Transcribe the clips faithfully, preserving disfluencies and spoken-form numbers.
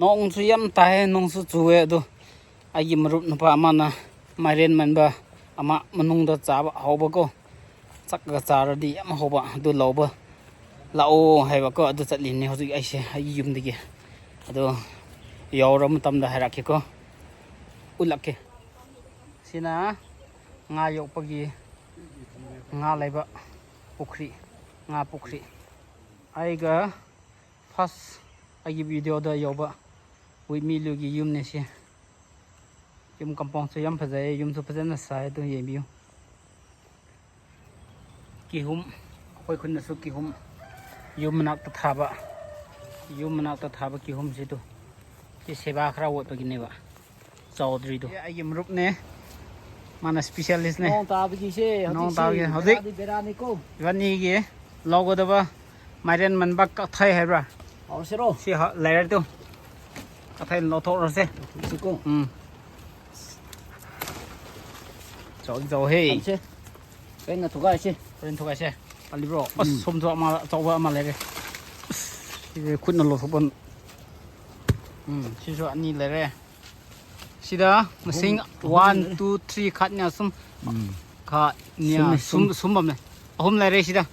ꯅꯣꯡꯁꯨ ꯌꯥꯝ ꯇꯥꯏꯌꯦ, ꯅꯣꯡꯁꯨ ꯆꯨꯑꯦ꯫ ꯑꯗꯣ ꯑꯩꯒꯤ ꯃꯔꯨꯞ ꯅꯨꯄꯥ ꯑꯃꯅ ꯃꯥꯏꯔꯦꯟ ꯃꯟꯕ ꯑꯃ ꯃꯅꯨꯡꯗ ꯆꯥꯕ ꯍꯥꯎꯕꯀꯣ, ꯆꯥꯛꯀ ꯆꯥꯔꯗꯤ ꯌꯥꯝ ꯍꯥꯎꯕ, ꯑꯗꯨ ꯂꯧꯕ ꯂꯥꯛꯑꯣ ꯍꯥꯏꯕꯀꯣ꯫ ꯑꯗꯨ ꯆꯠꯂꯤꯅꯦ ꯍꯧꯖꯤꯛ ꯑꯩꯁꯦ ꯑꯩꯒꯤ ꯌꯨꯝꯗꯒꯤ꯫ ꯑꯗꯣ ꯌꯧꯔ ꯃꯇꯝꯗ ꯍꯥꯏꯔꯛꯀꯦꯀꯣ, ꯎꯠꯂꯛꯀꯦ꯫ ꯁꯤꯅ ꯉꯥ ꯌꯣꯛꯄꯒꯤ, ꯉꯥ ꯂꯩꯕ ꯄꯨꯈ꯭ꯔꯤ, ꯉꯥ ꯄꯨꯈ꯭ꯔꯤ꯫ ꯑꯩꯒ ꯐꯥꯔꯁ ꯑꯩꯒꯤ ꯚꯤꯗꯤꯑꯣꯗ ꯌꯧꯕ ꯋꯤꯃꯤꯂꯨꯒꯤ ꯌꯨꯝꯅꯦ ꯁꯤ꯫ ꯌꯨꯝ ꯀꯝꯄꯥꯎꯟꯁꯨ ꯌꯥꯝ ꯐꯖꯩ, ꯌꯨꯝꯁꯨ ꯐꯖꯅ ꯁꯥꯏ, ꯑꯗꯨ ꯌꯦꯡꯕꯤꯌꯨ꯫ ꯀꯤꯍꯣꯝ, ꯑꯩꯈꯣꯏ ꯈꯨꯟꯗꯁꯨ ꯀꯤꯍꯣꯝ ꯌꯨꯝ ꯃꯅꯥꯛꯇ ꯊꯥꯕ, ꯌꯨꯝ ꯃꯅꯥꯛꯇ ꯊꯥꯕ ꯀꯤꯍꯣꯝꯁꯤꯗꯨ ꯁꯤ ꯁꯦꯕꯥ ꯈꯔ ꯋꯥꯠꯄꯒꯤꯅꯦꯕ꯫ ꯆꯥꯎꯗ꯭ꯔꯤꯗꯣ꯫ ꯑꯩꯒꯤ ꯃꯔꯨꯞꯅꯦ꯫ ꯃꯥꯅ ꯁ꯭ꯄꯤꯁꯤꯌꯦꯂꯤꯁꯅꯦ꯫ ꯅꯣꯡ ꯇꯥꯕꯒꯤꯁꯦ ꯅꯣꯡ ꯍꯧꯖꯤꯛꯁꯤ ꯇꯥꯕꯒꯤ ꯍꯧꯖꯤꯛ ꯕꯦꯔꯥꯗꯤ ꯕꯦꯔꯥꯅꯤꯀꯣ꯫ ꯏꯕꯥꯅꯤꯒꯤ ꯂꯧꯒꯗꯕ ꯃꯥꯏꯔꯦꯟ ꯃꯟꯕ ꯀꯛꯊꯩ ꯍꯥꯏꯕ꯭ꯔꯥ? ꯍꯧꯔꯁꯤꯔꯣ? ꯁꯤ ꯍ-, ꯂꯩꯔꯦ ꯇꯨ꯫ ꯀꯛꯊꯩ ꯂꯧꯊꯣꯛꯔꯁꯦ꯫ ꯁꯤꯀꯣ꯫ ꯎꯝ꯫ ꯆꯥꯎꯗꯤ ꯆꯥꯎꯍꯦ꯫ ꯊꯝꯁꯦ꯫ ꯀꯩꯅ ꯊꯨꯒꯥꯏꯁꯦ꯫ ꯍꯣꯔꯦꯟ ꯊꯨꯒꯥꯏꯁꯦ꯫ ꯀꯜꯂꯤꯕ꯭ꯔꯣ? ꯑꯁ, ꯎꯝ꯫ ꯁꯣꯝꯁꯨ ꯑꯃ ꯑꯆꯧꯕ ꯑꯃ ꯂꯩꯔꯦ꯫ ꯑꯁ, ꯁꯤꯗꯤ ꯈꯨꯠꯅ ꯂꯧꯊꯣꯛꯄ꯫ ꯎꯝ, ꯁꯤꯁꯨ ꯑꯅꯤ ꯂꯩꯔꯦ꯫ ꯁꯤꯗ ꯃꯁꯤꯡ ꯑꯍꯨꯝ, ꯑꯍꯨꯝ ꯋꯥꯟ, ꯂꯩꯔꯦ꯫ ꯇꯨ, ꯊ꯭ꯔꯤ, ꯈꯠꯅ ꯁꯨꯝ꯫ ꯎꯝ꯫ ꯈꯠꯅ ꯁꯨꯝꯅꯦ, ꯁꯨꯝ, ꯁꯨꯝ꯫ ꯁꯨꯝ ꯑꯃꯅꯦ꯫ ꯑꯍꯨꯝ ꯂꯩꯔꯦ ꯁꯤꯗ꯫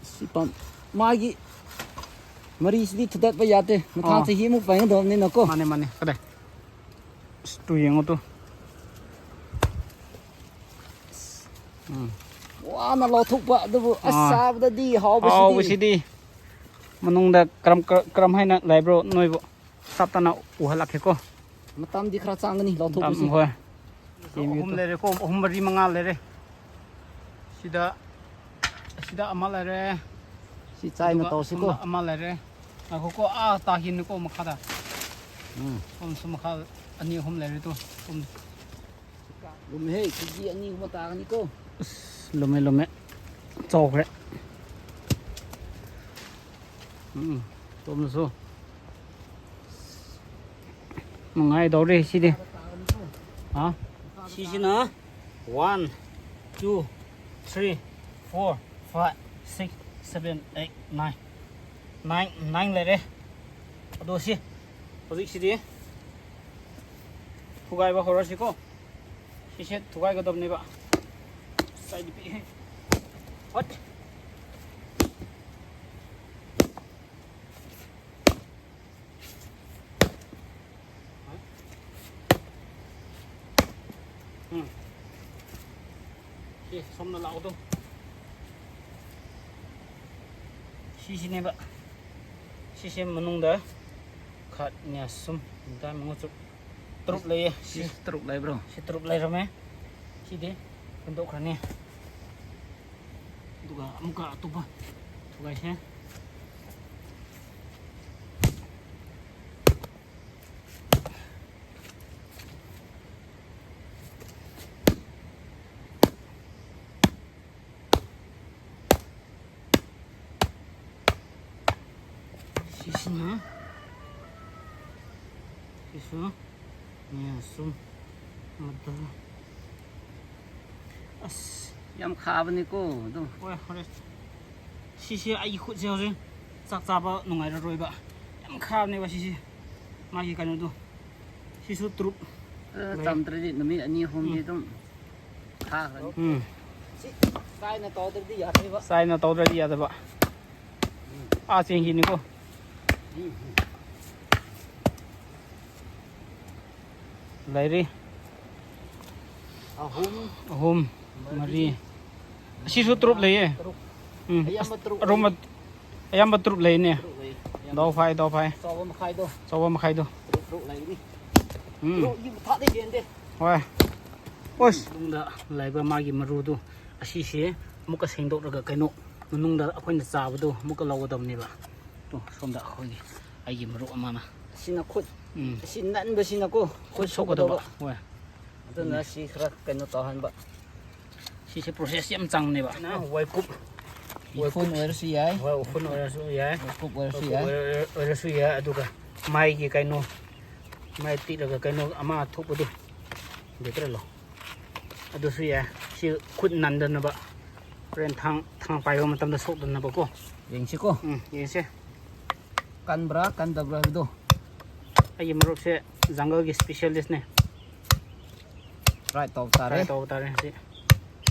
ꯁꯤ ꯄꯥꯝ-, ꯃꯥꯒꯤ ꯃꯔꯤꯁꯤꯗꯤ ꯊꯨꯗꯠꯄ ꯌꯥꯗꯦ꯫ ꯃꯊꯪ ꯑꯣ꯫ ꯆꯍꯤꯃꯨꯛ ꯄꯥꯏꯒꯗꯕꯅꯤꯅꯀꯣ꯫ ꯃꯥꯅꯦ, ꯃꯥꯅꯦ꯫ ꯀꯗꯥꯏ? ꯑꯁ, ꯇꯨ ꯌꯦꯡꯉꯣ ꯇꯨ꯫ ꯎꯝ꯫ ꯋꯥꯅ ꯂꯧꯊꯣꯛꯄ ꯑꯗꯨꯕꯨ ꯑꯁ ꯑꯥ꯫ ꯆꯥꯕꯗꯗꯤ ꯍꯥꯎꯕꯁꯤꯗꯤ꯫ ꯍꯥꯎꯕꯁꯤꯗꯤ꯫ ꯃꯅꯨꯡꯗ ꯀꯔꯝ, ꯀꯔꯝ ꯍꯥꯏꯅ ꯂꯩꯕ꯭ꯔꯣ ꯅꯣꯏꯕꯨ? ꯇꯞ ꯇꯞꯅ ꯎꯍꯜꯂꯛꯀꯦꯀꯣ꯫ ꯃꯇꯝꯗꯤ ꯈꯔ ꯆꯪꯒꯅꯤ ꯂꯧꯊꯣꯛꯄꯁꯦ꯫ ꯃꯇꯝ, ꯍꯣꯏ꯫ ꯑꯍꯨꯝ ꯂꯩꯔꯦꯀꯣ, ꯑꯍꯨꯝ, ꯃꯔꯤ, ꯃꯉꯥ ꯂꯩꯔꯦ꯫ ꯁꯤꯗ, ꯑꯁꯤꯗ ꯑꯃ ꯂꯩꯔꯦ꯫ ꯁꯤ ꯆꯥꯏꯅ ꯑꯗꯨꯒ ꯇꯧꯁꯤꯀꯣ꯫ ꯑꯁꯣꯝꯗ ꯑꯃ ꯂꯩꯔꯦ꯫ ꯉꯥꯏꯈꯣꯀꯣ, ꯑꯥ ꯇꯥꯈꯤꯅꯨꯀꯣ ꯃꯈꯥꯗ꯫ ꯎꯝ꯫ ꯁꯣꯝꯁꯨ ꯃꯈꯥ ꯑꯅꯤ ꯑꯍꯨꯝ ꯂꯩꯔꯦ ꯇꯨ꯫ ꯁꯣꯝ꯫ ꯂꯨꯝꯃꯦꯍꯦ, ꯀꯦ ꯖꯤ ꯑꯅꯤꯒꯨꯝꯕ ꯇꯥꯒꯅꯤꯀꯣ꯫ ꯑꯁ, ꯂꯨꯝꯃꯦ, ꯂꯨꯝꯃꯦ꯫ ꯆꯥꯎꯈ꯭ꯔꯦ꯫ ꯎꯝ, ꯇꯣꯝꯅꯁꯨ꯫ ꯅꯨꯡꯉꯥꯏꯗꯧꯔꯤ ꯁꯤꯗꯤ꯫ ꯍꯥ? ꯁꯤꯁꯤꯅ one, two, three, four, five, six, seven, eight, nine꯫ Nine, nine ꯂꯩꯔꯦ꯫ ꯑꯗꯣ ꯁꯤ ꯍꯧꯖꯤꯛꯁꯤꯗꯤ ꯊꯨꯒꯥꯏꯕ ꯍꯧꯔꯁꯤꯀꯣ꯫ ꯁꯤꯁꯦ ꯊꯨꯒꯥꯏꯒꯗꯕꯅꯦꯕ꯫ ꯁꯥꯏꯗ ꯄꯤꯛꯑꯦ꯫ ꯍꯠ꯫ ꯎꯝ꯫ ꯁꯤ ꯁꯣꯝꯅ ꯂꯥꯛꯑꯣꯗꯣ꯫ ꯁꯤꯁꯤꯅꯦꯕ꯫ ꯁꯤꯁꯦ ꯃꯅꯨꯡꯗ ꯈꯠ ꯅꯤꯌꯥ ꯁꯨꯝ ꯅꯤꯗꯥ ꯃꯉꯥ ꯆꯨꯞ ꯇꯔꯨꯛ ꯂꯩꯌꯦ꯫ ꯁꯤ ꯁꯤ ꯇꯔꯨꯛ ꯂꯩꯕ꯭ꯔꯣ? ꯁꯤ ꯇꯔꯨꯛ ꯂꯩꯔꯝꯃꯦ꯫ ꯁꯤꯗꯤ ꯍꯨꯟꯗꯣꯛꯈ꯭ꯔꯅꯤ꯫ ꯑꯗꯨꯒ ꯑꯃꯨꯛꯀ ꯑꯇꯣꯞꯄ ꯊꯨꯒꯥꯏꯁꯦ꯫ ꯁꯤꯁꯤꯅ, ꯁꯤꯁꯨ ꯃꯌꯥ ꯁꯨꯝ ꯑꯃꯗ꯫ ꯑꯁ, ꯌꯥꯝ ꯈꯥꯕꯅꯤꯀꯣ ꯑꯗꯨꯝ꯫ ꯍꯣꯏ, ꯍꯣꯔꯦꯟ꯫ ꯁꯤꯁꯦ ꯑꯩꯒꯤ ꯈꯨꯠꯁꯦ ꯍꯧꯖꯤꯛ ꯆꯥꯛ ꯆꯥꯕ ꯅꯨꯡꯉꯥꯏꯔꯔꯣꯏꯕ꯫ ꯌꯥꯝ ꯈꯥꯕꯅꯦꯕ ꯁꯤꯁꯦ꯫ ꯃꯥꯒꯤ ꯀꯩꯅꯣꯗꯣ꯫ ꯁꯤꯁꯨ ꯇ꯭ꯔꯨꯞ ꯑ, ꯂꯩ꯫ ꯆꯥꯝꯗ꯭ꯔꯗꯤ ꯅꯨꯃꯤꯠ ꯑꯅꯤ ꯑꯍꯨꯝꯗꯤ ꯎꯝ꯫ ꯑꯗꯨꯝ ꯈꯥꯈ꯭ꯔꯅꯤ꯫ ꯎꯝ꯫ ꯁꯤ ꯆꯥꯏꯅ ꯇꯧꯗ꯭ꯔꯗꯤ ꯌꯥꯗꯦꯕ꯫ ꯆꯥꯏꯅ ꯇꯧꯗ꯭ꯔꯗꯤ ꯌꯥꯗꯕ꯫ ꯎꯝ꯫ ꯑꯥ ꯆꯦꯡꯍꯤꯅꯤꯀꯣ꯫ ꯎꯝ, ꯎꯝ꯫ ꯂꯩꯔꯤ꯫ ꯑꯍꯨꯝ꯫ ꯑꯍꯨꯝ, ꯃꯔꯤ꯫ ꯃꯔꯤ꯫ ꯑꯁꯤꯁꯨ ꯇ꯭ꯔꯨꯞ ꯂꯩꯌꯦ꯫ ꯇꯔꯨꯛ꯫ ꯎꯝ꯫ ꯑꯌꯥꯝꯕ ꯇꯔꯨꯛ ꯑꯔꯨꯝꯕ ꯂꯩ꯫ ꯑꯌꯥꯝꯕ ꯇ꯭ꯔꯨꯞ ꯂꯩꯅꯦ꯫ ꯇꯔꯨꯛ ꯂꯩ꯫ ꯑꯌꯥꯝꯕ꯫ ꯗꯥꯎ ꯐꯥꯏ, ꯗꯥꯎ ꯐꯥꯏ꯫ ꯑꯆꯧꯕ ꯃꯈꯥꯏꯗꯣ꯫ ꯑꯆꯧꯕ ꯃꯈꯥꯏꯗꯣ꯫ ꯇꯔꯨꯛ, ꯇꯔꯨꯛ ꯂꯩꯒꯅꯤ꯫ ꯎꯝ꯫ ꯇꯔꯨꯛ, ꯌꯨꯝ ꯊꯥꯗꯩ ꯍꯦꯟꯗꯦ꯫ ꯍꯣꯏ꯫ ꯑꯁ꯫ ꯃꯅꯨꯡꯗ ꯂꯩꯕ ꯃꯥꯒꯤ ꯃꯔꯨꯗꯨ ꯑꯁꯤꯁꯦ ꯑꯃꯨꯛꯀ ꯁꯦꯡꯗꯣꯛꯂꯒ ꯀꯩꯅꯣ ꯃꯅꯨꯡꯗ ꯑꯩꯈꯣꯏꯅ ꯆꯥꯕꯗꯣ ꯑꯃꯨꯛꯀ ꯂꯧꯒꯗꯕꯅꯦꯕ꯫ ꯇꯣ, ꯁꯣꯝꯗ ꯑꯩꯈꯣꯏꯒꯤ, ꯑꯩꯒꯤ ꯃꯔꯨꯞ ꯑꯃꯅ꯫ ꯑꯁꯤꯅ ꯈꯨꯠ, ꯎꯝ꯫ ꯑꯁꯤ ꯅꯟꯕꯁꯤꯅꯀꯣ, ꯈꯨꯠ ꯈꯨꯠ ꯁꯣꯛꯀꯗꯕ꯫ ꯁꯣꯛꯀꯗꯕ꯫ ꯍꯣꯏ꯫ ꯑꯗꯨꯅ ꯑꯗꯨꯅꯤ꯫ ꯁꯤ ꯈꯔ ꯀꯩꯅꯣ ꯇꯧꯍꯟꯕ꯫ ꯁꯤꯁꯦ process ꯌꯥꯝ ꯆꯪꯕꯅꯦꯕ꯫ ꯅ ꯋꯥꯏꯀꯨꯞ, ꯂꯤꯈꯨꯟ ꯋꯥꯏꯀꯨꯞ꯫ ꯑꯣꯏꯔꯁꯨ ꯌꯥꯏ꯫ ꯍꯣꯏ, ꯎꯐꯨꯟ ꯑꯣꯏꯔꯁꯨ ꯌꯥꯏ꯫ ꯋꯥꯏꯀꯨꯞ ꯑꯣꯏꯔꯁꯨ ꯋꯥꯏꯀꯨꯞ ꯌꯥꯏ꯫ ꯑꯣꯏꯔ-, ꯑꯣꯏꯔꯁꯨ ꯌꯥꯏ꯫ ꯑꯗꯨꯒ ꯃꯥꯏꯒꯤ ꯀꯩꯅꯣ, ꯃꯥꯏ ꯇꯤꯛꯂꯒ ꯀꯩꯅꯣ ꯑꯃ ꯊꯣꯛꯄꯗꯣ, ꯂꯩꯇ꯭ꯔ ꯂꯣ? ꯑꯗꯨꯁꯨ ꯌꯥꯏ꯫ ꯁꯤ ꯈꯨꯠ ꯅꯥꯟꯗꯅꯕ꯫ ꯍꯣꯔꯦꯟ ꯊꯥꯡ, ꯊꯥꯡ ꯄꯥꯏꯕ ꯃꯇꯝꯗ ꯁꯣꯛꯇꯅꯕꯀꯣ꯫ ꯌꯦꯡꯁꯤꯀꯣ꯫ ꯎꯝ, ꯌꯦꯡꯁꯦ꯫ ꯀꯟꯕ꯭ꯔꯥ ꯀꯟꯗꯕ꯭ꯔꯥ ꯍꯥꯏꯕꯗꯣ꯫ ꯑꯩꯒꯤ ꯃꯔꯨꯞꯁꯦ ꯖꯪꯒꯜꯒꯤ ꯁ꯭ꯄꯤꯁꯤꯌꯦꯂꯤꯁꯅꯦ꯫ ꯇ꯭ꯔꯥꯏ ꯇꯧꯕ ꯇꯥꯔꯦ꯫ ꯇ꯭ꯔꯥꯏ ꯇꯧꯕ ꯇꯥꯔꯦ ꯁꯤ꯫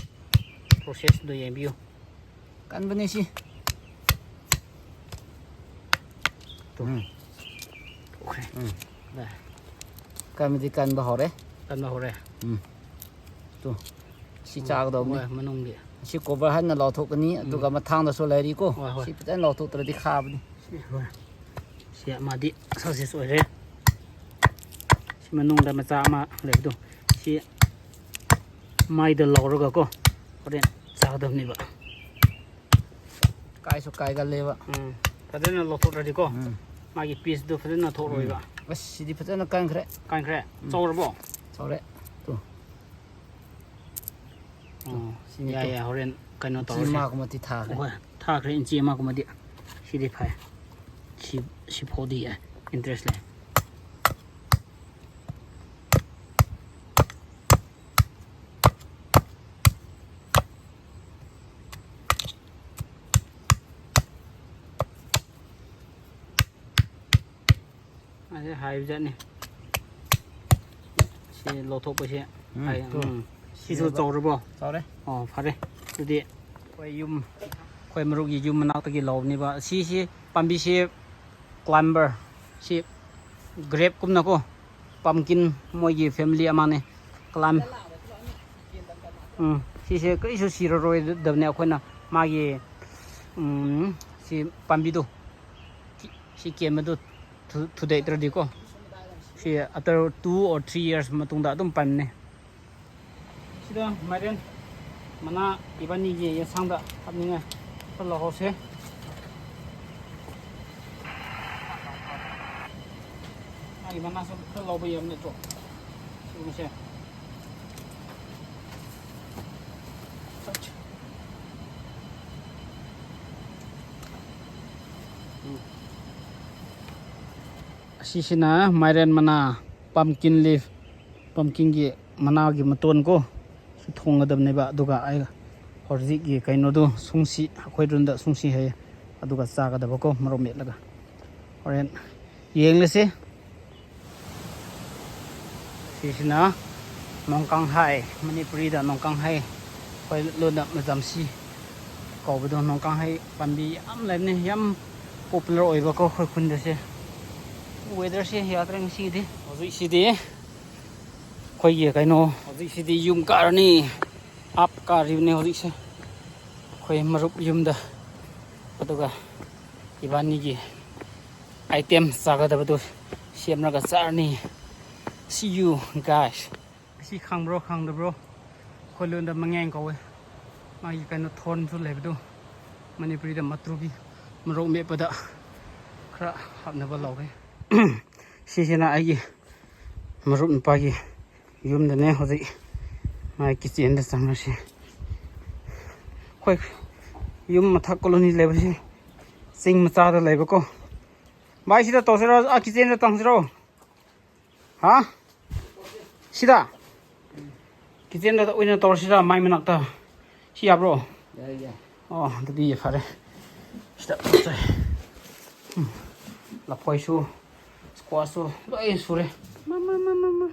ꯄ꯭ꯔꯣꯁꯦꯁꯇꯨ ꯌꯦꯡꯕꯤꯌꯨ꯫ ꯀꯟꯕꯅꯦ ꯁꯤ꯫ ꯇꯨ꯫ ꯎꯝ꯫ ꯊꯣꯛꯈ꯭ꯔꯦ꯫ ꯎꯝ꯫ ꯚꯥꯏ, ꯀꯟꯕꯗꯤ ꯀꯟꯕ ꯍꯧꯔꯦ꯫ ꯀꯟꯕ ꯍꯧꯔꯦ꯫ ꯎꯝ꯫ ꯇꯨ꯫ ꯁꯤ ꯆꯥꯒꯗꯧꯕꯅꯤ꯫ ꯍꯣꯏ, ꯃꯅꯨꯡꯒꯤ꯫ ꯁꯤ ꯀꯣꯕꯔ ꯍꯟꯅ ꯂꯧꯊꯣꯛꯀꯅꯤ, ꯑꯗꯨꯒ ꯃꯊꯥꯡꯗꯁꯨ ꯂꯩꯔꯤꯀꯣ꯫ ꯍꯣꯏ, ꯍꯣꯏ꯫ ꯁꯤ ꯐꯖꯅ ꯂꯧꯊꯣꯛꯇ꯭ꯔꯗꯤ ꯈꯥꯕꯅꯤ꯫ ꯁꯤ, ꯍꯣꯏ꯫ ꯁꯤ ꯃꯥꯗꯤ ꯁꯛꯁꯦꯁ ꯑꯣꯏꯔꯦ꯫ ꯁꯤ ꯃꯅꯨꯡꯗ ꯃꯆꯥ ꯑꯃ ꯂꯩꯕꯗꯣ, ꯁꯤ ꯃꯥꯏꯗ ꯂꯧꯔꯒꯀꯣ, ꯍꯣꯔꯦꯟ ꯆꯥꯒꯗꯕꯅꯦꯕ꯫ ꯀꯥꯏꯁꯨ ꯀꯥꯏꯒꯜꯂꯦꯕ꯫ ꯎꯝ, ꯐꯖꯅ ꯂꯧꯊꯣꯛꯇ꯭ꯔꯗꯤꯀꯣ, ꯎꯝ꯫ ꯃꯥꯒꯤ ꯄꯤꯁꯇꯨ ꯐꯖꯅ ꯊꯣꯛꯂꯣꯏꯕ꯫ ꯑꯁ, ꯁꯤꯗꯤ ꯐꯖꯅ ꯀꯟꯈ꯭ꯔꯦ꯫ ꯀꯟꯈ꯭ꯔꯦ? ꯆꯥꯎꯔꯕꯣ? ꯆꯥꯎꯔꯦ꯫ ꯇꯨ꯫ ꯑꯣ, ꯁꯤꯅꯤ ꯌꯥꯏ, ꯇꯨ꯫ ꯌꯥꯏ, ꯍꯣꯔꯦꯟ ꯀꯩꯅꯣ ꯏꯟꯆꯤ ꯇꯧꯔꯁꯦ꯫ ꯑꯃꯒꯨꯝꯕꯗꯤ ꯊꯥꯈ꯭ꯔꯦ꯫ ꯍꯣꯏ, ꯊꯥꯈ꯭ꯔꯦ, ꯏꯟꯆꯤ ꯑꯃꯒꯨꯝꯕꯗꯤ꯫ ꯁꯤꯗꯤ ꯐꯩ꯫ ꯁꯤ, ꯁꯤ ꯐꯥꯎꯗꯤ ꯌꯥꯏ, ꯏꯟꯇꯔꯦꯁ ꯂꯩ꯫ ꯑꯁꯤ ꯍꯥꯏꯕ ꯖꯥꯠꯅꯤ꯫ ꯁꯤ ꯂꯧꯊꯣꯛꯄꯁꯦ꯫ ꯎꯝ, ꯍꯥꯏ-, ꯇꯨ꯫ ꯎꯝ꯫ ꯁꯤꯁꯨ ꯁꯤꯅꯦꯕ꯫ ꯆꯥꯎꯔꯕꯣ? ꯆꯥꯎꯔꯦ꯫ ꯑꯣ, ꯐꯔꯦ꯫ ꯑꯗꯨꯗꯤ ꯑꯩꯈꯣꯏ ꯌꯨꯝ, ꯑꯩꯈꯣꯏ ꯃꯔꯨꯞꯀꯤ ꯌꯨꯝ ꯃꯅꯥꯛꯇꯒꯤ ꯂꯧꯕꯅꯦꯕ꯫ ꯁꯤꯁꯤ ꯄꯥꯝꯕꯤꯁꯤ ꯀ꯭ꯂꯥꯏꯝꯕꯔ, ꯁꯤ ꯒ꯭ꯔꯦꯞꯀꯨꯝꯅꯀꯣ, ꯄꯝꯀꯤꯟ, ꯃꯣꯏꯒꯤ ꯐꯦꯃꯤꯂꯤ ꯑꯃꯅꯦ꯫ ꯀ꯭ꯂꯥꯏꯝ-, ꯎꯝ, ꯁꯤꯁꯦ ꯀꯔꯤꯁꯨ ꯁꯤꯔꯔꯣꯏꯗꯕꯅꯦ꯫ ꯑꯩꯈꯣꯏꯅ ꯃꯥꯒꯤ, ꯎꯝ, ꯁꯤ ꯄꯥꯝꯕꯤꯗꯣ, ꯁꯤ ꯀꯦꯟꯕꯗꯣ ꯊꯨ-, ꯊꯨꯗꯦꯛꯇ꯭ꯔꯗꯤꯀꯣ, ꯁꯤ after two or three years ꯃꯇꯨꯡꯗ ꯑꯗꯨꯝ ꯄꯟꯅꯦ꯫ ꯁꯤꯗ ꯃꯥꯏꯔꯦꯟ ꯃꯅꯥ ꯏꯕꯥꯅꯤꯒꯤ ꯌꯦꯟꯁꯥꯡꯗ ꯍꯥꯞꯅꯤꯡꯉꯥꯏ ꯈꯔ ꯂꯧꯍꯧꯁꯦ꯫ ꯃꯥꯒꯤ ꯃꯅꯥꯁꯨ ꯈꯔ ꯂꯧꯕ ꯌꯥꯕ ꯅꯠꯇ꯭ꯔꯣ? ꯁꯤꯒꯨꯝꯕꯁꯦ꯫ ꯎꯝ꯫ ꯑꯁꯤꯁꯤꯅ ꯃꯥꯏꯔꯦꯟ ꯃꯅꯥ, pumpkin leaf, ꯄꯝꯀꯤꯟꯒꯤ ꯃꯅꯥꯒꯤ ꯃꯇꯣꯟ ꯀꯣ, ꯁꯤ ꯊꯣꯡꯒꯗꯕꯅꯦꯕ꯫ ꯑꯗꯨꯒ ꯑꯩ ꯍꯧꯖꯤꯛꯀꯤ ꯀꯩꯅꯣꯗꯣ, ꯁꯨꯡꯁꯤ, ꯑꯩꯈꯣꯏ ꯔꯣꯝꯗ ꯁꯨꯡꯁꯤ ꯍꯥꯏꯌꯦ, ꯑꯗꯨꯒ ꯆꯥꯒꯗꯕꯀꯣ, ꯃꯔꯣꯛ ꯃꯦꯠꯂꯒ꯫ ꯍꯣꯔꯦꯟ ꯌꯦꯡꯂꯁꯤ꯫ ꯁꯤꯁꯤꯅ ꯅꯣꯡꯀꯥꯡꯍꯩ, ꯃꯅꯤꯄꯨꯔꯤꯗ ꯅꯣꯡꯀꯥꯡꯍꯩ, ꯑꯩꯈꯣꯏ ꯂꯣꯟꯗ ꯃꯖꯝꯁꯤ ꯀꯧꯕꯗꯣ꯫ ꯅꯣꯡꯀꯥꯡꯍꯩ ꯄꯥꯝꯕꯤ ꯌꯥꯝ ꯂꯩꯕꯅꯤ, ꯌꯥꯝ ꯄꯣꯄꯨꯂꯔ ꯑꯣꯏꯕꯀꯣ ꯑꯩꯈꯣꯏ ꯈꯨꯟꯗꯁꯦ꯫ ꯋꯦꯗꯔꯁꯦ ꯌꯥꯗ꯭ꯔꯦ ꯉꯁꯤꯒꯤꯗꯤ꯫ ꯍꯧꯖꯤꯛꯁꯤꯗꯤ ꯑꯩꯈꯣꯏꯒꯤ ꯀꯩꯅꯣ, ꯍꯧꯖꯤꯛꯁꯤꯗꯤ ꯌꯨꯝ ꯀꯥꯔꯅꯤ꯫ ꯑꯞ ꯀꯥꯔꯤꯕꯅꯦ ꯍꯧꯖꯤꯛꯁꯦ ꯑꯩꯈꯣꯏ ꯃꯔꯨꯞ ꯌꯨꯝꯗ꯫ ꯑꯗꯨꯒ ꯏꯕꯥꯅꯤꯒꯤ ꯑꯥꯏꯇꯦꯝ ꯆꯥꯒꯗꯕꯗꯨ ꯁꯦꯝꯂꯒ ꯆꯥꯔꯅꯤ꯫ See you guys꯫ ꯑꯁꯤ ꯈꯪꯕ꯭ꯔꯣ ꯈꯪꯗꯕ꯭ꯔꯣ? ꯑꯩꯈꯣꯏ ꯂꯣꯟꯗ ꯃꯉꯦꯡ ꯀꯧꯋꯦ꯫ ꯃꯥꯒꯤ ꯀꯩꯅꯣ ꯊꯣꯔꯟꯁꯨ ꯂꯩꯕꯗꯣ, ꯃꯅꯤꯄꯨꯔꯤꯗ ꯃꯇ꯭ꯔꯨꯕꯤ, ꯃꯔꯣꯛ ꯃꯦꯠꯄꯗ ꯈꯔ ꯍꯥꯞꯅꯕ ꯂꯧꯋꯦ꯫ ꯁꯤꯁꯤꯅ ꯑꯩꯒꯤ ꯃꯔꯨꯞ ꯅꯨꯄꯥꯒꯤ ꯌꯨꯝꯗꯅꯦ꯫ ꯍꯧꯖꯤꯛ ꯃꯥꯒꯤ ꯀꯤꯠꯆꯦꯟꯗ ꯆꯪꯉꯁꯤ꯫ ꯑꯩꯈꯣꯏ ꯌꯨꯝ ꯃꯊꯛ ꯀꯣꯂꯣꯅꯤ ꯂꯩꯕꯁꯤ ꯆꯤꯡ ꯃꯆꯥꯗ ꯂꯩꯕꯀꯣ꯫ ꯚꯥꯏ, ꯁꯤꯗ ꯇꯧꯁꯤꯔꯣ? ꯑꯥ, ꯀꯤꯠꯆꯦꯟꯗ ꯇꯧꯁꯤꯔꯣ? ꯍꯥ? ꯁꯤꯗ? ꯀꯤꯠꯆꯦꯟꯗ ꯑꯣꯏꯅ ꯇꯧꯔꯁꯤꯔ, ꯃꯥꯏ ꯃꯅꯥꯛꯇ? ꯁꯤ ꯌꯥꯕ꯭ꯔꯣ? ꯌꯥꯏ, ꯌꯥꯏ꯫ ꯑꯣ, ꯑꯗꯨꯗꯤ ꯐꯔꯦ꯫ ꯁꯤꯗ ꯇꯧꯁꯦ꯫ ꯎꯝ꯫ ꯂꯐꯣꯏꯁꯨ, ꯁ꯭ꯀ꯭ꯋꯥꯁꯁꯨ ꯂꯣꯏ ꯁꯨꯔꯦ꯫ ꯃ, ꯃ, ꯃ, ꯃ, ꯃ꯫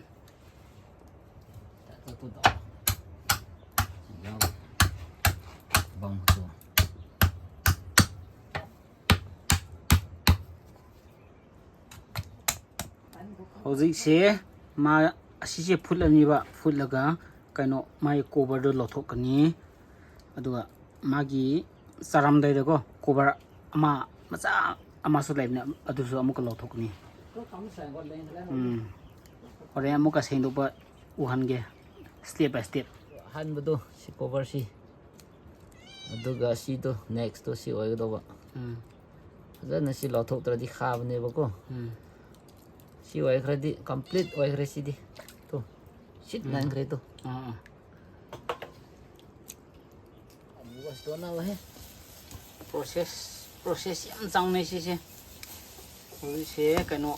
ꯍꯧꯖꯤꯛꯁꯦ ꯃꯥ ꯑꯁꯤꯁꯦ ꯐꯨꯠꯂꯅꯤꯕ, ꯐꯨꯠꯂꯒ ꯀꯩꯅꯣ ꯃꯥꯒꯤ ꯀꯣꯕꯔꯗꯣ ꯂꯧꯊꯣꯛꯀꯅꯤ꯫ ꯑꯗꯨꯒ ꯃꯥꯒꯤ ꯆꯥꯔꯝꯗꯥꯏꯗꯀꯣ ꯀꯣꯕꯔ ꯑꯃ ꯃꯆꯥ ꯑꯃꯁꯨ ꯂꯩꯕꯅꯦ, ꯑꯗꯨꯁꯨ ꯑꯃꯨꯛꯀ ꯂꯧꯊꯣꯛꯀꯅꯤ꯫ ꯎꯝ꯫ ꯍꯣꯔꯦꯟ ꯑꯃꯨꯛꯀ ꯁꯦꯡꯗꯣꯛꯄ ꯎꯍꯟꯒꯦ, step by step꯫ ꯑꯍꯥꯟꯕꯗꯣ ꯁꯤ ꯀꯣꯕꯔꯁꯤ, ꯑꯗꯨꯒ ꯁꯤꯗꯣ, next ꯇꯣ ꯁꯤ ꯑꯣꯏꯒꯗꯧꯕ꯫ ꯎꯝ꯫ ꯐꯖꯅ ꯁꯤ ꯂꯧꯊꯣꯛꯇ꯭ꯔꯗꯤ ꯈꯥꯕꯅꯦꯕꯀꯣ꯫ ꯎꯝ꯫ ꯁꯤ ꯑꯣꯏꯈ꯭ꯔꯗꯤ complete ꯑꯣꯏꯈ꯭ꯔꯦ ꯁꯤꯗꯤ꯫ ꯇꯨ, ꯁꯤꯠ ꯎꯝ꯫ ꯅꯥꯟꯈ꯭ꯔꯦ ꯇꯨ꯫ ꯑꯥ, ꯑꯥ꯫ ꯑꯃꯨꯕ ꯁꯤꯠꯇꯣꯛꯅꯕ ꯍꯦ꯫ Process, process ꯌꯥꯝ ꯆꯪꯅꯩ ꯁꯤꯁꯦ꯫ ꯍꯧꯖꯤꯛꯁꯦ ꯀꯩꯅꯣ꯫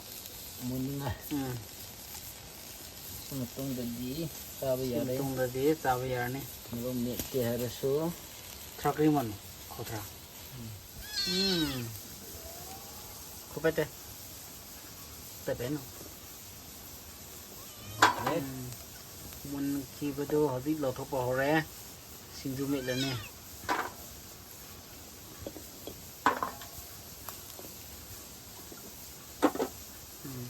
ꯃꯨꯟꯅꯤꯡꯉꯥꯏ꯫ ꯎꯝ꯫ ꯁꯤ ꯃꯇꯨꯡꯗꯗꯤ ꯆꯥꯕ ꯁꯤ ꯌꯥꯔꯦ꯫ ꯃꯇꯨꯡꯗꯗꯤ ꯆꯥꯕ ꯌꯥꯔꯅꯤ꯫ ꯃꯣꯔꯣꯛ ꯃꯦꯠꯀꯦ ꯍꯥꯏꯔꯁꯨ꯫ ꯊ꯭ꯔꯥꯛꯔꯤ ꯃꯟ ꯈꯣꯊ꯭ꯔꯥ꯫ ꯎꯝ꯫ ꯎꯝ꯫ ꯈꯨꯄꯦꯇꯦ꯫ ꯇꯦꯄꯦꯅꯣ꯫ ꯎꯝ, ꯃꯨꯟꯈꯤꯕꯗꯨ ꯍꯧꯖꯤꯛ ꯂꯧꯊꯣꯛꯄ ꯍꯧꯔꯦ꯫ ꯁꯤꯡꯖꯨ ꯃꯦꯠꯂꯅꯤ꯫ ꯎꯝ꯫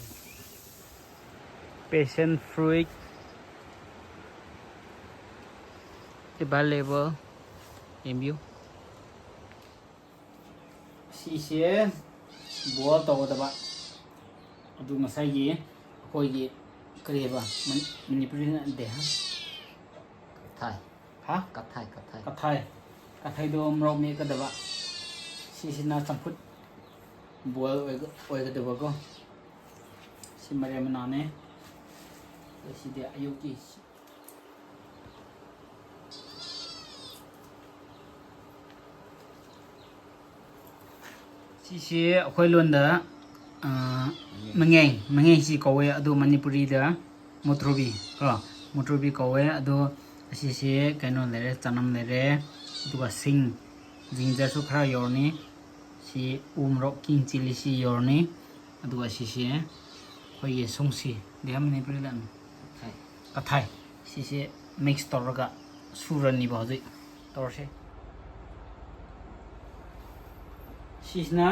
Passion fruit available in view. ꯁꯤꯁꯦ boil ꯇꯧꯒꯗꯕ꯫ ꯑꯗꯨ ꯉꯁꯥꯏꯒꯤ ꯑꯩꯈꯣꯏꯒꯤ ꯀꯔꯤ ꯍꯥꯏꯕ? ꯃꯅꯤ-, ꯃꯅꯤꯄꯨꯔꯤ ꯅꯠꯇꯦ, ꯍꯥ? ꯀꯊꯥꯏ꯫ ꯍꯥ? ꯀꯊꯥꯏ, ꯀꯊꯥꯏ꯫ ꯀꯊꯥꯏ꯫ ꯀꯊꯥꯏꯗꯣ ꯃꯣꯔꯣꯛ ꯃꯦꯠꯀꯗꯕ꯫ ꯁꯤꯁꯤꯅ ꯆꯝꯐꯨꯠ boil ꯑꯣꯏꯒ-, ꯑꯣꯏꯒꯗꯕꯀꯣ꯫ ꯁꯤ ꯃꯥꯏꯔꯦꯟ ꯃꯅꯥꯅꯦ꯫ ꯑꯗꯣ ꯁꯤꯗꯤ ꯑꯌꯨꯛꯀꯤ ꯁꯤꯁꯦ ꯑꯩꯈꯣꯏ ꯂꯣꯟꯗ, ꯑ, ꯃꯉꯦꯡ, ꯃꯉꯦꯡꯁꯤ ꯀꯧꯋꯦ, ꯑꯗꯨ ꯃꯅꯤꯄꯨꯔꯤꯗ ꯃꯨꯊ꯭ꯔꯨꯕꯤ ꯀꯣ, ꯃꯨꯊ꯭ꯔꯨꯕꯤ ꯀꯧꯋꯦ꯫ ꯑꯗꯣ ꯑꯁꯤꯁꯦ ꯀꯩꯅꯣ ꯂꯩꯔꯦ, ꯆꯅꯝ ꯂꯩꯔꯦ, ꯑꯗꯨꯒ ꯁꯤꯡ, ꯖꯤꯟꯖꯔꯁꯨ ꯈꯔ ꯌꯧꯔꯅꯤ꯫ ꯁꯤ ꯎ ꯃꯣꯔꯣꯛ, king chilli ꯁꯤ ꯌꯧꯔꯅꯤ꯫ ꯑꯗꯨꯒ ꯁꯤꯁꯦ ꯑꯩꯈꯣꯏꯒꯤ ꯁꯨꯡꯁꯤ, ꯗꯦ ꯃꯅꯤꯄꯨꯔꯤꯗ ꯀꯊꯥꯏ꯫ ꯁꯤꯁꯦ mix ꯇꯧꯔꯒ ꯁꯨꯔꯅꯤꯕ ꯍꯧꯖꯤꯛ ꯇꯧꯔꯁꯦ꯫ ꯁꯤꯁꯤꯅ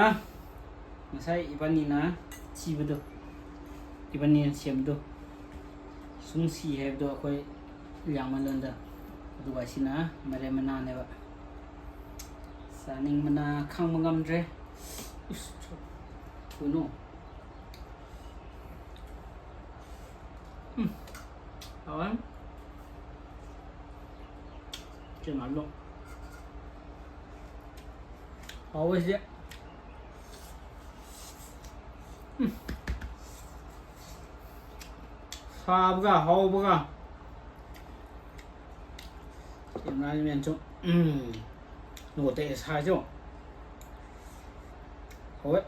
ꯉꯁꯥꯏ ꯏꯕꯥꯅꯤꯅ ꯊꯤꯕꯗꯣ, ꯏꯕꯥꯅꯤꯅ ꯁꯦꯝꯕꯗꯣ, ꯁꯨꯡꯁꯤ ꯍꯥꯏꯕꯗꯣ ꯑꯩꯈꯣꯏ ꯂꯤꯌꯥꯡꯃꯩ ꯂꯣꯟꯗ꯫ ꯑꯗꯨꯒ ꯁꯤꯅ ꯃꯥꯏꯔꯦꯟ ꯃꯅꯥꯅꯦꯕ꯫ ꯆꯥꯅꯤꯡꯕꯅ ꯈꯥꯡꯕ ꯉꯝꯗ꯭ꯔꯦ꯫ ꯎꯁ, ꯀꯩꯅꯣ? ꯎꯝ, ꯍꯥꯎꯋꯦ꯫ ꯆꯦꯡ ꯍꯥꯞꯂꯣ꯫ ꯍꯥꯎꯋꯦ ꯁꯤꯗꯤ꯫ ꯎꯝ꯫ ꯁꯥꯕꯒ ꯍꯥꯎꯕꯒ꯫ ꯀꯦꯃꯦꯔꯥꯃꯦꯟꯁꯨ, ꯎꯝ, ꯅꯣꯠꯇ ꯁꯥꯏꯁꯨ ꯍꯧꯋꯦ꯫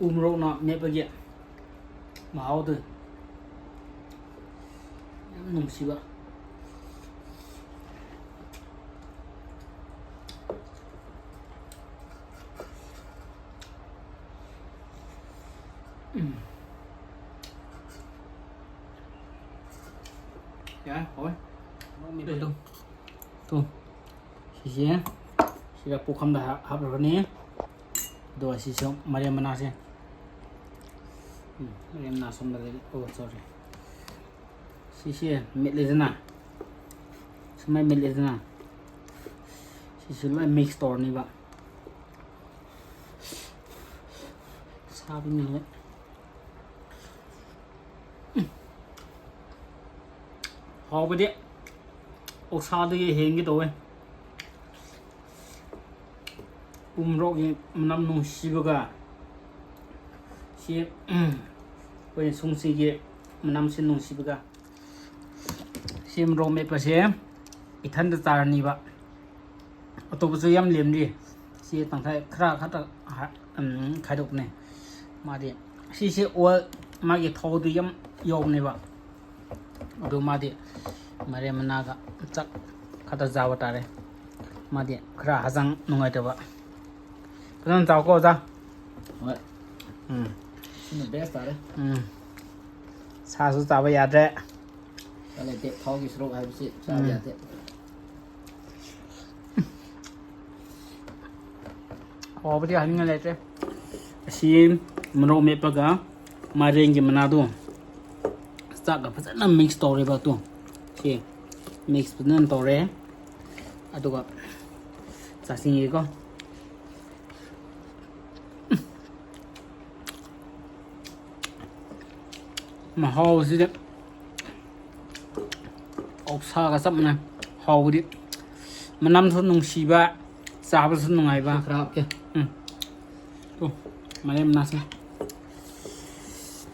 ꯎ ꯃꯣꯔꯣꯛꯅ ꯃꯦꯠꯄꯒꯤ ꯃꯍꯥꯎꯗꯨ ꯌꯥꯝ ꯅꯨꯡꯁꯤꯕ꯫ ꯎꯝ꯫ ꯌꯥꯔꯦ, ꯍꯧꯔꯦ꯫ ꯃꯣꯔꯣꯛ ꯃꯦꯠꯄꯗꯣ꯫ ꯇꯨ꯫ ꯁꯤꯁꯦ ꯁꯤꯗ ꯄꯨꯈꯝꯗ ꯍꯥꯞ-, ꯍꯥꯞꯂꯨꯔꯅꯤ꯫ ꯑꯗꯨꯒ ꯁꯤꯁꯨ ꯃꯥꯏꯔꯦꯟ ꯃꯅꯥꯁꯦ꯫ ꯎꯝ, ꯃꯥꯏꯔꯦꯟ ꯃꯅꯥ ꯁꯣꯝꯗ ꯂꯩꯔꯦ꯫ ꯑꯣ, sorry꯫ ꯁꯤꯁꯦ ꯃꯦꯠꯂꯦꯗꯅ꯫ ꯁꯨꯃꯥꯏꯅ ꯃꯦꯠꯂꯦꯗꯅ꯫ ꯁꯤꯁꯨ ꯂꯣꯏ mix ꯇꯧꯔꯅꯤꯕ꯫ ꯁꯥꯕꯅꯤꯅ꯫ ꯍꯥꯎꯕꯗꯤ ꯑꯣꯛꯁꯥꯗꯒꯤ ꯍꯦꯟꯒꯦ ꯇꯧꯋꯦ꯫ ꯎꯃꯣꯔꯣꯛꯀꯤ ꯃꯅꯝ ꯅꯨꯡꯁꯤꯕꯒ ꯁꯤ, ꯑꯩꯈꯣꯏ ꯁꯨꯡꯁꯤꯒꯤ ꯃꯅꯝꯁꯤ ꯅꯨꯡꯁꯤꯕꯒ꯫ ꯁꯤ ꯃꯣꯔꯣꯛ ꯃꯦꯠꯄꯁꯦ ꯏꯊꯟꯗ ꯆꯥꯔꯅꯤꯕ꯫ ꯑꯇꯣꯞꯄꯁꯨ ꯌꯥꯝ ꯂꯦꯝꯗ꯭ꯔꯤ꯫ ꯁꯤ ꯇꯪꯈꯥꯏ ꯈꯔ ꯈꯛꯇ ꯍꯥ-, ꯎꯝ, ꯈꯥꯏꯗꯣꯛꯄꯅꯦ꯫ ꯃꯥꯗꯤ ꯁꯤꯁꯦ oil, ꯃꯥꯒꯤ ꯊꯥꯎꯗꯨ ꯌꯥꯝ ꯌꯥꯎꯕꯅꯦꯕ꯫ ꯑꯗꯨ ꯃꯥꯗꯤ ꯃꯥꯏꯔꯦꯟ ꯃꯅꯥꯒ ꯆꯥꯛ ꯈꯛꯇ ꯆꯥꯕ ꯇꯥꯔꯦ꯫ ꯃꯥꯗꯤ ꯈꯔ ꯍꯛꯆꯥꯡ ꯅꯨꯡꯉꯥꯏꯇꯕ꯫ ꯐꯖꯅ ꯆꯥꯎꯀꯣ, ꯑꯣꯖꯥ꯫ ꯍꯣꯏ꯫ ꯎꯝ꯫ ꯁꯤꯅ best ꯇꯥꯔꯦ꯫ ꯎꯝ꯫ ꯁꯥꯁꯨ ꯆꯥꯕ ꯌꯥꯗ꯭ꯔꯦ꯫ ꯎꯄꯥꯏ ꯂꯩꯇꯦ, ꯊꯥꯎꯒꯤ ꯁꯔꯨꯛ ꯍꯥꯏꯕꯁꯤ ꯆꯥꯕ ꯎꯝ꯫ ꯌꯥꯗꯦ꯫ ꯍꯥꯎꯕꯗꯤ ꯍꯥꯏꯅꯤꯡꯉꯥꯏ ꯂꯩꯇ꯭ꯔꯦ꯫ ꯑꯁꯤ ꯃꯣꯔꯣꯛ ꯃꯦꯠꯄꯒ ꯃꯥꯏꯔꯦꯟꯒꯤ ꯃꯅꯥꯗꯣ ꯆꯥꯛꯀ ꯐꯖꯅ mix ꯇꯧꯔꯦꯕ꯫ ꯇꯨ, ꯁꯤ mix ꯐꯖꯅ ꯇꯧꯔꯦ꯫ ꯑꯗꯨꯒ ꯆꯥꯁꯤꯟꯒꯦꯀꯣ꯫ ꯃꯍꯥꯎꯁꯤꯗꯤ ꯑꯣꯛꯁꯥꯒ ꯆꯞ ꯃꯥꯟꯅꯩ꯫ ꯍꯥꯎꯕꯗꯤ, ꯃꯅꯝꯁꯨ ꯅꯨꯡꯁꯤꯕ, ꯆꯥꯕꯁꯨ ꯅꯨꯡꯉꯥꯏꯕ꯫ ꯈꯔ ꯍꯥꯞꯀꯦ꯫ ꯎꯝ꯫ ꯇꯨ, ꯃꯥꯏꯔꯦꯟ ꯃꯅꯥꯁꯦ꯫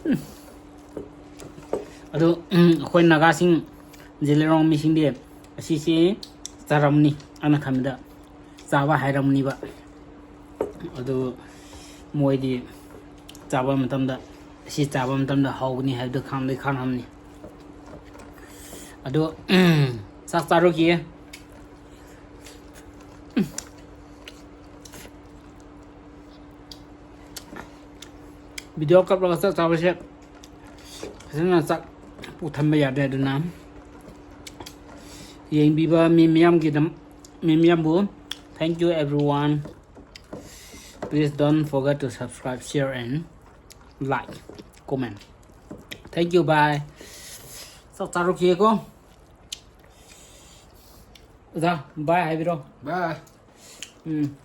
ꯎꯝ꯫ ꯑꯗꯨ, ꯎꯝ, ꯑꯩꯈꯣꯏ ꯅꯥꯒꯥꯁꯤꯡ, ꯖꯤꯂꯤꯔꯣꯡ ꯃꯤꯁꯤꯡꯗꯤ ꯑꯁꯤꯁꯤ ꯆꯥꯔꯝꯅꯤ ꯑꯅ ꯈꯟꯕꯗ꯫ ꯆꯥꯕ ꯍꯩꯔꯝꯅꯤꯕ꯫ ꯑꯗꯨ ꯃꯣꯏꯗꯤ ꯆꯥꯕ ꯃꯇꯝꯗ, ꯑꯁꯤ ꯆꯥꯕ ꯃꯇꯝꯗ ꯍꯥꯎꯒꯅꯤ ꯍꯥꯏꯕꯗꯨ ꯈꯪꯗꯤ ꯈꯪꯉꯝꯅꯤ꯫ ꯑꯗꯨ ꯆꯥꯛ ꯆꯥꯔꯨꯈꯤꯒꯦ꯫ Video ꯀꯞꯂꯒ ꯆꯥꯛ ꯆꯥꯕꯁꯦ ꯐꯖꯅ ꯆꯥꯛ ꯄꯨꯛ ꯊꯟꯕ ꯌꯥꯗꯦ꯫ ꯑꯗꯨꯅ ꯌꯦꯡꯕꯤꯕ ꯃꯤ ꯃꯤꯌꯥꯝꯒꯤꯗꯝ ꯃꯤ ꯃꯤꯌꯥꯝꯕꯨ thank you everyone. Please don't forget to subscribe, share and like, comment. Thank you, bye. ꯆꯥꯛ ꯆꯥꯔꯨꯈꯤꯒꯦꯀꯣ. ꯑꯣꯖꯥ, bye ꯍꯥꯏꯕꯤꯔꯣ. Bye. ꯎꯝ꯫